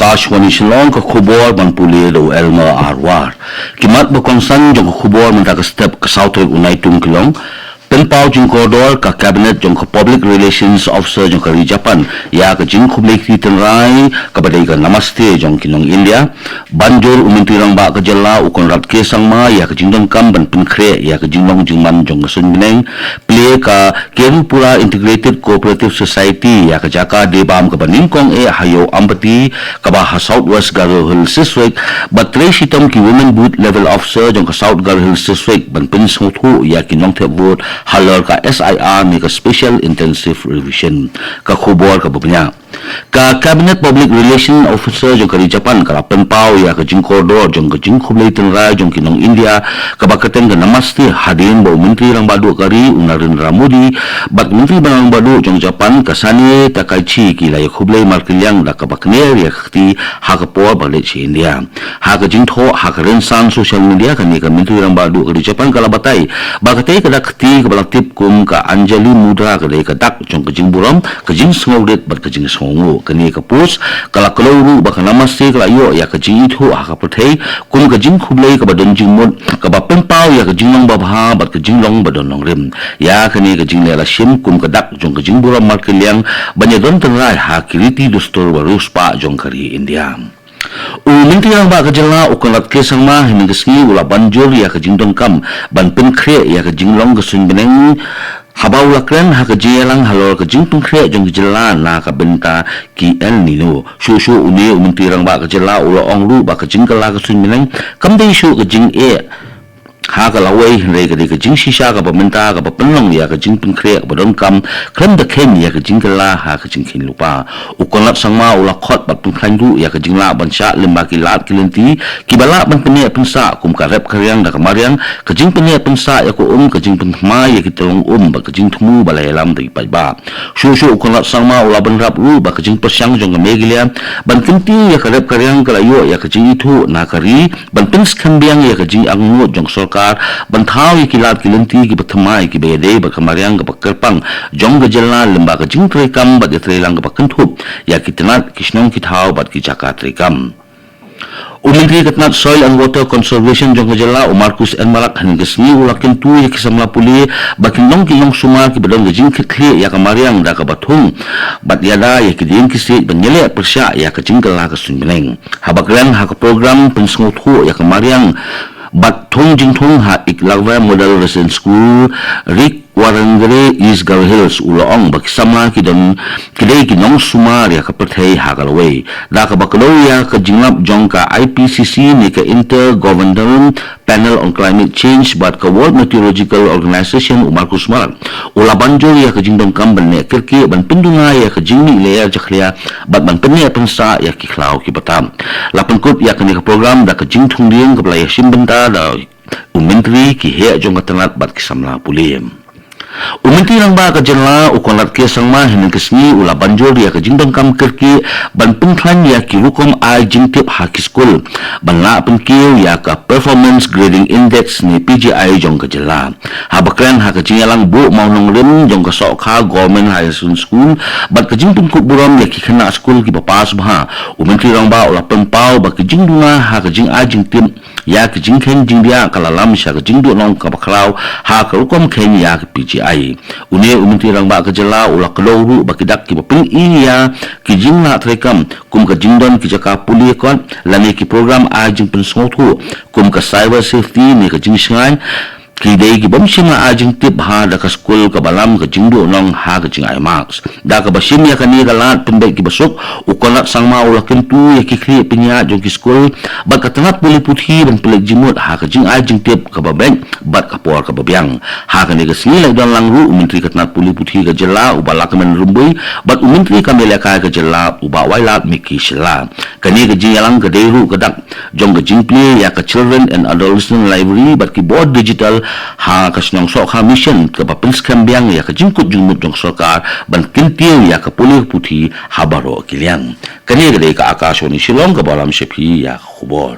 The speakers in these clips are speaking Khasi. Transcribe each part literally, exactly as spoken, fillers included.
Akashvani Shillong, ka khubor ban pule da u Elmer Arwar. Ki mat ba kongsan jong ka khubor mynta ka step, ka saw tarik u Naitung ki long: pynpaw jingkordor ka Cabinet jong ka Public Relations Officer jong ka ri Japan ïa ka jingkhublei kti tynrai kaba dei ka Namaste jong ki nong India. Ban jur u Myntri Rangbah ka jylla u Conrad K Sangma ïa ka jingdonkam ban pynkhreh ïa ka jinglong jingman jong ka suiñ bneng. Plie ka Kerupura Integrated Cooperative Society ïa ka jaka die bam kaba nyngkong eh ha Ïew Ampati kaba ha South West Garo Hills District, bad trei shitom ki Women Booth Level Officer jong ka South Garo Hills District ban pynsngewthuh ïa ki nongthep vote halor ka S I R ne ka Special Intensive Revision. Ka khubor kaba bniah. Ka Cabinet Public Relation Officer jong ka ri Japan ka la pynpaw ïa ka jingkordor jong ka jingkhublei tynrai jong ki nong India kaba kyrteng ka Namaste, hadien ba u Myntri Rangbah Duh ka ri u Narendra Modi bad Myntri Rangbah Duh jong Japan ka Sanae Takaichi ki la ïa khublei markylliang da kaba kner ïa ka kti ha ka por ba leit sha India. Ha ka jingthoh ha ka rynsan social media, kane ka Myntri Rangbah Duh ka ri Japan ka la batai ba katei ka dak kti kaba la tip kum ka Anjali Mudra ka dei ka dak jong ka jingburom, ka jingsngewrit bad ka jingsngewnguh. Kane ka post ka la kdew ruh ba ka Namaste ka la ïoh ïa ka jingithuh ha ka pyrthei kum ka jingkhublei kaba don jingmut, kaba pynpaw ïa ka jinglong babha bad ka jinglong ba don nongrim. Ïa kane ka jingleh la shim kum ka dak jong ka jingburom markylliang ban ïa don tynrai ha ki riti dustur ba riewspah jong ka ri India. U Myntri Rangbah ka jylla u Conrad K Sangma hynne ka sngi u la ban jur ïa ka jingdonkam ban pynkhreh ïa ka jinglong ka suiñ bneng, haba u la kren ha ka jingïalang halor ka jingpynkhreh jong ka jylla na ka bynta ki El Nino. Shuh shuh une u Myntri Rangbah ka jylla u la ong ruh ba ka jingkylla ka suiñ bneng kam dei shuh ka jingeh ha ka lawei, hynrei ka dei ka jingshisha kaba mynta kaba pynlong ïa ka jingpynkhreh kaba donkam khlem da kheiñ ïa ka jingkylla ha ka jingkheiñ lypa. U Conrad Sangma u la khot bad pynkhlaiñ ruh ïa ka jinglah ban shah lyngba ki lad ki lynti kiba lah ban pynneh pynsah, kum ka rep ka riang da ka mariang, ka jingpynneh pynsah ïa ka um, ka jingpynthymmai ïa ki tyllong um bad ka jingthmu ba la ïalam da ki paidbah. Shuh shuh u Conrad Sangma u la bynrap ruh ba ka jingpyrshang jong ka Meghalaya ban kyntiew ïa ka rep ka riang ka la ïoh ïa ka jingithuh na ka ri ban pynskhem biang ïa ka jingangnud jong ka sorkar ban thaw ïa ki lad ki lynti kiba thymmai kiba ïadei bad ka mariang kaba kyrpang jong ka jylla lyngba ka jingtreikam bad ïatreilang kaba kynthup ïa ki tnat, ki shnong ki thaw bad ki jaka treikam. U Myntri ka tnat Soil and Water Conservation jong ka jylla u Marcuise N Marak hynne ka sngi u la kyntu ïa ki samla pule ba kin long ki nongsumar kiba don ka jingkitkhlieh ïa ka mariang da kaba thung bad ïada ïa ki dieng ki siej ban ïaleh pyrshah ïa ka jingkylla ka suiñ bneng. Haba kren ha ka program pynsngewthuh ïa ka mariang bad thung jingthung ha Eklavya Model Residential School, Rikwarangre, East Garo Hills, u la ong ba ki samla ki don ki dei ki nongsumar ïa ka pyrthei ha ka lawei. Da kaba kdew ïa ka jinglap jong ka I P C C ne ka Inter-Governmental Panel on Climate Change bad ka World Meteorological Organization, u Marcuise Marak u la ban jur ïa ka jingdonkam ban neh kyrkieh ban pynduna ïa ka jingmih lyer jakhlia bad ban pynneh pynsah ïa ki khlaw kiba tam. La pynkut ïa kane ka program da ka jingthung dieng kaba la ïashim bynta da u Myntri, ki heh jong ka tnat bad ki samla pule. U Myntri Rangbah ka jylla u Conrad K Sangma hynne ka sngi u la ban jur ïa ka jingdonkam kyrkieh ban pynkhlaiñ ïa ki rukom ai jingtip ha ki skul ban lah pynkiew ïa ka Performance Grading Index ne P G I jong ka jylla. Haba kren ha ka jingïalang buh mawnongrim jong ka Sohkha Government Higher Secondary School bad ka jingpynkup burom ïa ki khynnah skul kiba pass bha, u Myntri Rangbah u la pynpaw ba ka jingduna ha ka jingai jingtip ïa ka jingkheiñ jingbiah ka la lam sha ka jingduhnong kaba khraw ha ka rukom kheiñ ïa ka P G I. Une u Myntri Rangbah ka jylla u la kdew ruh ba ki dak kiba pyni ïa ki jinglah treikam kum ka jingdon ki jaka pule kot lane ki program ai jingpynsngewthuh kum ka cyber safety ne ka jingshngaiñ, ki dei ki bym shym la ai jingtip bha da ka skul kaba lam ka jingduhnong ha ka jingai marks. Da kaba shim ïa kane ka lad pynbeit kiba suk, u Conrad Sangma u la kyntu ïa ki khlieh pynïaid jong ki skul bad ka tnat pule puthi ban pynleit jingmut ha ka jingai jingtip kaba beit bad ka por kaba biang. Ha kane ka sngi la ïadon lang ruh u Myntri ka tnat pule puthi ka jylla u Bah Lahkmen Rymbui bad u Myntri kam ïalehkai ka jylla u Bah Wailadmiki Shylla. Kane ka jingïalang ka dei ruh ka dak jong ka jingplie ïa ka Children and Adolescent Library bad ki bor digital ha ka shnong Sohkha Mission, kaba pynskhem biang ïa ka jingkut jingmut jong ka sorkar ban kyntiew ïa ka pule puthi ha baroh ki liang. Kane ka dei ka Akashvani Shillong kaba lam sha phi ïa ka khubor.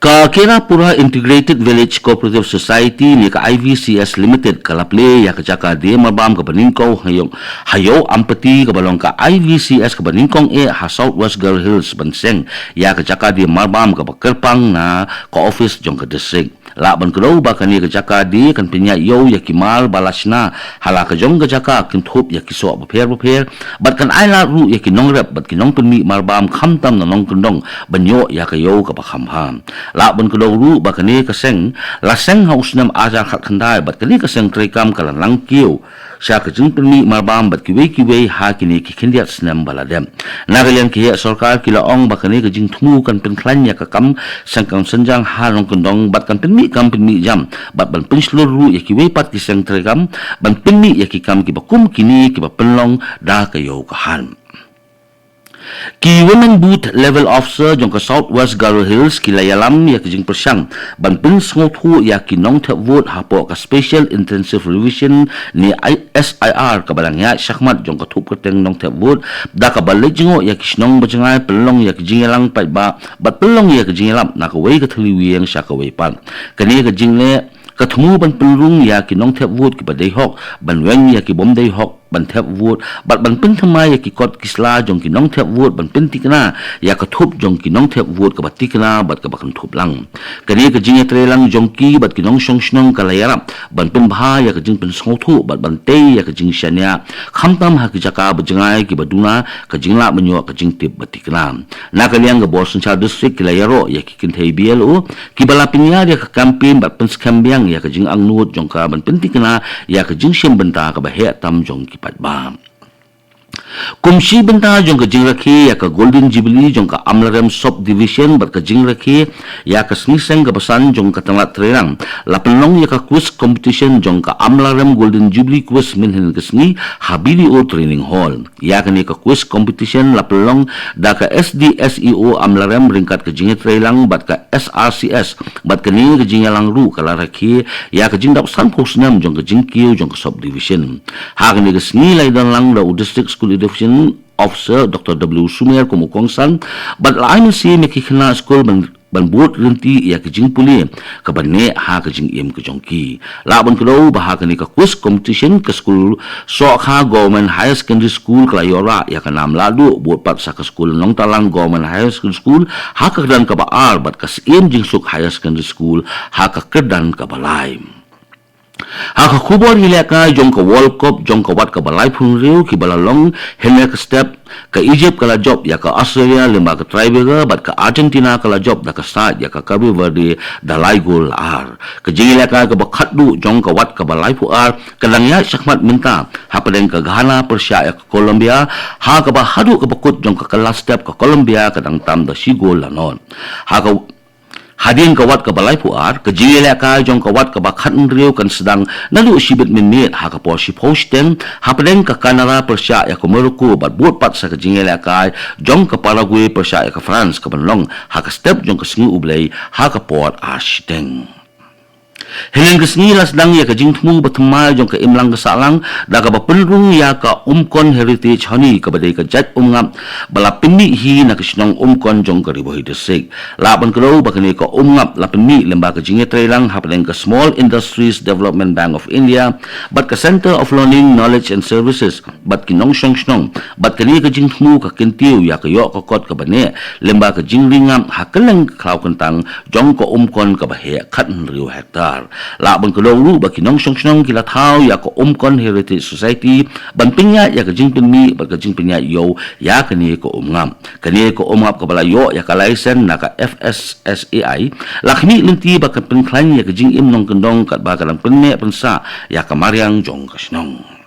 Ka Kerapura Integrated Village Cooperative Society ne ka I V C S Limited ka la plie ïa ka jaka die marbam kaba nyngkong ha Ïew, ha Ïew Ampati kaba long ka I V C S kaba nyngkong eh ha South West Garo Hills ban seng ïa ka jaka die marbam kaba kyrpang na ka office jong ka district. Lah ban kdew ba kane ka jaka die kan pynïaid ïew ïa ki mar ba la shna ha la ka jong ka jaka, kynthup ïa ki soh bapher bapher, bad kan ai lad ruh ïa ki nongrep bad ki nongpynmih marbam khamtam na nongkyndong ban ïoh ïa ka ïew kaba kham bha. Lah ban kdew ruh ba kane ka seng la seng ha u snem ar hajar khatkhyndai bad kane ka seng treikam ka la nang kiew sha ka jingpynmih marbam bad kiwei kiwei ha kine ki khyndiat snem ba la dep. Na ka liang ki heh sorkar ki la ong ba kane ka jingthmu kan pynkhlaiñ ïa ka kam seng kam synjang ha nongkyndong bad kan pynmih kam pynmih jam bad ban pynshlur ruh ïa kiwei pat ki seng treikam ban pynmih ïa ki kam kiba kum kine kiba pynlong da ka ïew ka hat. Ki Women Booth Level Officer jong ka South West Garo Hills ki la ïalam ïa ka jingpyrshang ban pynsngewthuh ïa ki nongthep vote hapoh ka Special Intensive Revision ne I-, S I R kaba dang ïaid shakhmat jong ka thup kyrteng nongthep vote, da kaba leit jngoh ïa ki shnong ba jngai, pynlong ïa ka jingïalang paidbah bad pynlong ïa ka jingïalap na kawei ka thylliej ïing sha kawei pat. Kane ka jingleh ka thmu ban pynrung ïa ki nongthep vote kiba dei hok ban weng ïa ki bym dei hok ban thep vote bad ban pynthymmai ïa ki kot ki sla jong ki nongthep vote ban pynthikna ïa ka thup jong ki nongthep vote kaba thikna bad kaba kynthup lang. Kane ka jingïatreilang jong ki bad ki nongshong shnong ka la ïarap ban pynbha ïa ka jingpynsngewthuh bad ban tei ïa ka jingshaniah khamtam ha ki jaka ba jngai kiba duna ka jinglah mynjur ka jingtip ba thikna. Na ka liang ka bor synshar district ki la ïaroh ïa ki kynthei B L O kiba la pynïar ïa ka campaign bad pynskhem biang ïa ka jingangnud jong ka ban pynthikna ïa ka jingshim bynta kaba heh tam jong ki paidbah. Kum shi bynta jong ka jingrakhe ïa ka Golden Jubilee jong ka Amlarem Sub Division bad ka jingrakhe ïa ka sngi seng kaba san jong ka tnat treirang, la pynlong ïa ka quiz competition jong ka Amlarem Golden Jubilee Quiz mynhynnin ka sngi ha B D O Training Hall. Ïa kane ka quiz competition la pynlong da ka S D S E O Amlarem ryngkat ka jingïatreilang bad ka S R C S, bad kane ka jingïalang ruh ka la rakhe ïa ka jingdap sanphew snem jong ka jingkiew jong ka sub division. Ha kane ka sngi la ïadonlang da u District School Education Officer Doctor W Sumer kum u kongsan, bad la ai mynsiem ïa ki khynnah skul ban ban bud lynti ïa ka jingpule kaba neh ha ka jingim ka jong ki. Lah ban kdew ba ha kane ka quiz competition ka skul Sohkha Government Higher Secondary School ka la ïoh rah ïa ka nam lahduh bud pat sa ka skul Nongtalang Government Higher Secondary School ha ka kyrdan kaba ar bad ka Syiem Jingsuk Higher Secondary School ha ka kyrdan kaba lai. Ha ka khubor ïalehkai jong ka World Cup jong ka wat kaba laiphew hynriew kiba la long, hynne ka step ka Egypt ka la jop ïa ka Australia lyngba ka tiebreaker bad ka Argentina ka la jop da ka side ïa ka Cape Verde da lai gol la ar. Ka jingïalehkai kaba khatduh jong ka wat kaba laiphew ar ka dang ïaid shakhmat mynta hapdeng ka Ghana pyrshah ïa ka Colombia, ha kaba haduh kaba kut jong ka kylla step ka Colombia ka dang tam da shi gol la nod. Ha ka Hadien ka wat kaba laiphew ar, ka jingïalehkai jong ka wat kaba khathynriew kan sdang naduh shibit mynmiet ha ka por shiphew shiteng hapdeng ka Canada pyrshah ïa ka Morocco bad bud pat sa ka jingïalehkai jong ka Paraguay pyrshah ïa ka France kaban long ha ka step jong ka sngi U Blei ha ka por ar shiteng. Hynnin ka sngi la sdang ïa ka jingthmu bathymmai jong ka imlang ka sahlang da kaba pynrung ïa ka Umkon Heritage Honey kaba dei ka jait umngap ba la pynmih hi na ka shnong Umkon jong ka Ri Bhoi District. Lah ban kdew ba kane ka umngap la pynmih lyngba ka jingïatreilang hapdeng ka Small Industries Development Bank of India bad ka Centre of Learning, Knowledge and Services bad ki nongshong shnong, bad kane ka jingthmu ka kyntiew ïa ka ïoh ka kot kaba neh lyngba ka jingringap ha kylleng ka khlaw kyntang jong ka Umkon kaba heh khathynriew hektar. Lah ban kdew ruh ba ki nongshong shnong ki la thaw ïa ka Umkon Heritage Society ban pynïaid ïa ka jingpynmih bad ka jingpynïaid ïew ïa kane ka umngap. Kane ka umngap kaba la ïoh ïa ka license na ka F S S A I la khmih lynti ba kan pynkhlaiñ ïa ka jingim nongkyndong katba ka dang pynneh pynsah ïa ka mariang jong ka shnong.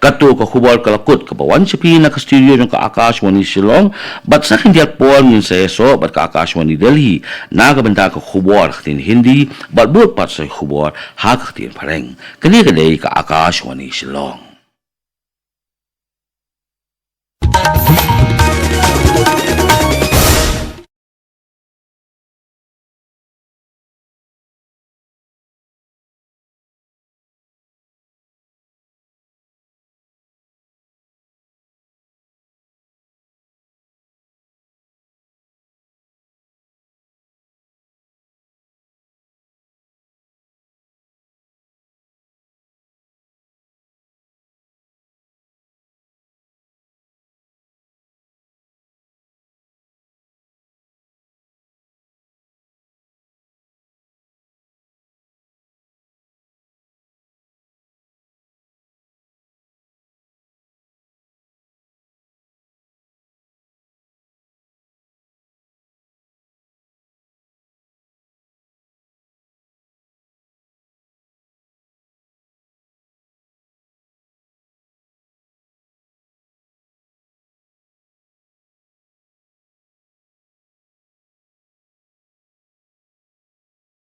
Kato ka khubor ka la kut kaba wan sha phi na ka studio jong ka Akashvani Shillong, bad sa khyndiat por ngin sa ïasoh bad ka Akashvani Delhi na ka bynta ka khubor ha ka ktien Hindi bad bud pat sa khubor ha ka ktien Phareng. Kane ka dei ka Akashvani Shillong.